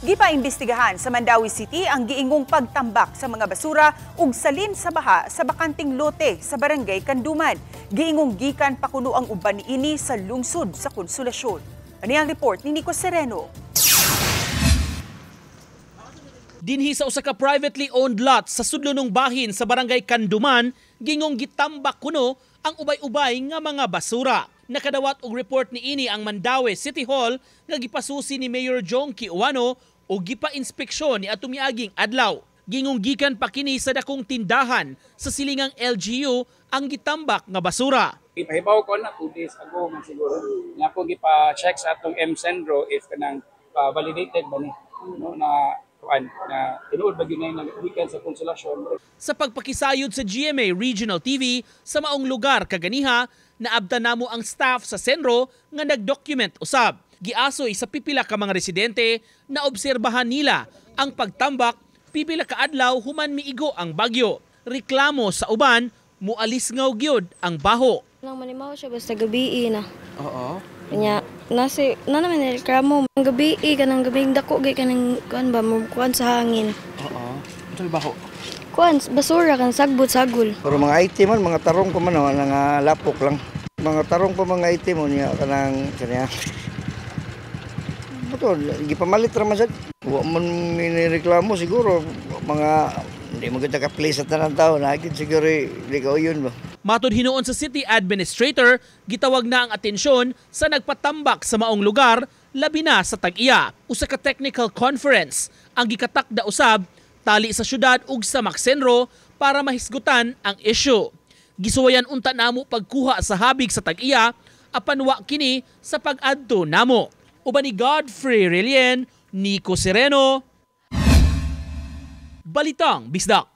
Gipaimbestigahan sa Mandaue City ang giingong pagtambak sa mga basura ug salin sa baha sa bakanting lote sa Barangay Canduman. Giingong gikan pa kuno ang uban niini sa lungsod sa Konsolasyon. Ani ang report ni Nico Sereno. Dinhi sa usa ka privately owned lot sa sudlonong bahin sa Barangay Canduman, gingong gitambak kuno ang ubay-ubay nga mga basura. Nakadawat og report niini ang Mandaue City Hall nga gipasusi ni Mayor Jonkie Ouano ug gipa-inspeksyon ni atong miaging adlaw. Gingong gikan pa kini sa dakong tindahan sa silingang LGU ang gitambak nga basura. Ipahibaw ko na 2 days ago man siguro. Nga ako gipa-check sa atong M Sendro if kanang validated ba ni, no, na kuan na tinuod ba gyud na gikan sa Konsolasyon. Sa pagpakisayod sa GMA Regional TV sa maong lugar kaganiha, naabtan namo ang staff sa Senro nga nagdocument usab. Giasoy sa pipila ka mga residente na obserbahan nila ang pagtambak pipila ka adlaw human miigo ang bagyo. Reklamo sa uban, mualis ngaw gyud ang baho. Nang manimaw siya basta gabi na. Oo. Kanya nasi na naman reklamo ang gabi kanang gabi dako gay kanang kuan ba mo kuan sa hangin. Oo. Ito baho. Kuan basura kan sagbot sagol. Pero mga IT man, mga tarong pa man, oh, nga lapok lang. Mga tarong pa mga IT mo niya kanang kanya. Buto, gipamalit ra man sad. Wa man minireklamo siguro mga hindi mo kita ka-place sa tanan tao na siguro di ka yun ba. Matod hinuon sa city administrator, gitawag na ang atensyon sa nagpatambak sa maong lugar, labi na sa tag-iya. Usa ka technical conference ang gikatakda usab tali sa syudad ug sa Maxenro para mahisgutan ang issue. Gisuwayan unta namo pagkuha sa habig sa tag-iya apan wa kini sa pag-adto namo. Uban ni Godfrey Relien, Nico Sereno, Balitang Bisdak.